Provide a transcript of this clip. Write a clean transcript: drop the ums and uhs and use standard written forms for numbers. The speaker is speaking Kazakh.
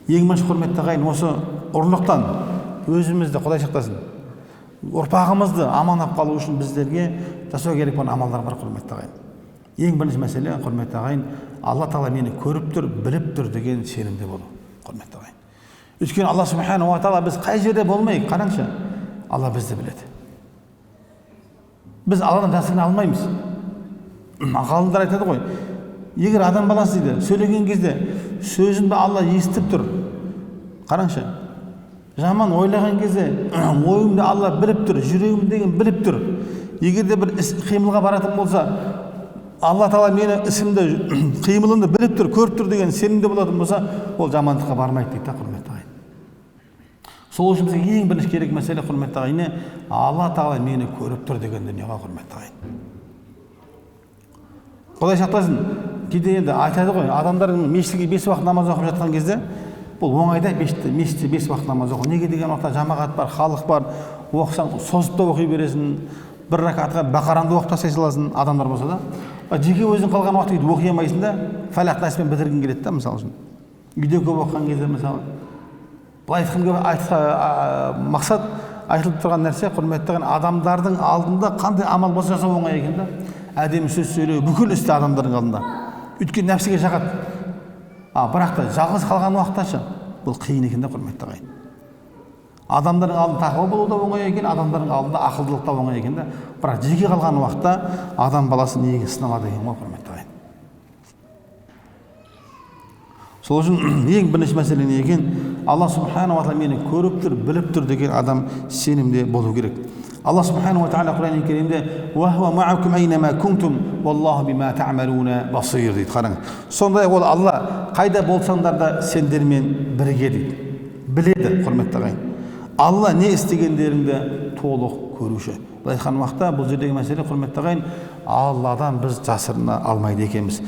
Ең бірінші, құрметті ағайын, осы ұрлықтан өзімізді, Құдай сақтасын, ұрпағымызды аман алып қалу үшін біздерге жасау керек болған амалдар бар, құрметті ағайын. Ең бірінші мәселе, құрметті ағайын, Алла Тағала мені көріп тұр, біліп тұр деген сенімде болу, құрметті ағайын. Өйткені Алла Субханала Тағала, біз қай жерде болмайық, қараңшы, Алла бізді біледі. Біз Алладан жасырына алмаймыз. Ғалымдар айтады ғой, егер адам баласы, дейді, сөйлеген кезде сөзімді Алла естіп тұр, қараңшы, жаман ойлаған кезде ойымды Алла біліп тұр, жүрегімдегін біліп тұр. Егер де бір іс қимылға баратын болса, Алла Тағала мені ісімді, қимылымды біліп тұр, көріп тұр деген сенімде болатын болса, ол жамандыққа бармайды дейді да, құрметті ағайын. Сол үшін бізге ең бірінші керек мәселе, құрметті ағайын, Алла Тағала мені көріп тұр деген дүниеға, құрметті ағайын. Құдай сақтасын, кейде енді айтады ғой, адамдар мешітке бес уақыт намаз оқып жатқан кезде, бұл оңай да, мешітте бес уақыт намаз оқу. Неге деген уақытта жамағат бар, халық бар, оқысаң, созып та оқи бересің, бір ракатқа Бақараңды оқып тастай саласың, адамдар болса да. Ал жеке өзің қалған уақытта өйтіп оқи алмайсың да, Фәлақ, Наспен бітіргің келеді да, мысалы үшін. Үйде көп оқыған кезде, мысалы. Былай айтқым келіп, мақсат айтылып тұрған нәрсе, құрметті ағайын, адамдардың алдында қандай амал болса, жасау оңай екен да. Әдемі сөз сөйлеу, бүкіл істі адамдардың алдында. Өйткені нәпсіге жағады. А бірақ та жалғыз қалған уақытта ше, бұл қиын екен да, құрметті ағайын. Адамдардың алдында тақуа болу да оңай екен, адамдардың алдында ақылдылық та оңай екен да. Бірақ жеке қалған уақытта адам баласы неге сыналады екен ғой, құрметті ағайын. Сол үшін ең бірінші мәселе не екен? Алла Субханала Тағала мені көріп тұр, біліп тұр деген адам сенімде болу керек. Алла Субханала Тағала Құран Керімде: дейді. Қараңыз, сондай ол Алла қайда болсаңдар да, сендермен бірге дейді, біледі, құрметті ағайын. Алла не істегендеріңді толық көруші. Былай айтқан уақытта, бұл жердегі мәселе, құрметті ағайын, Алладан біз жасырына алмайды екенбіз.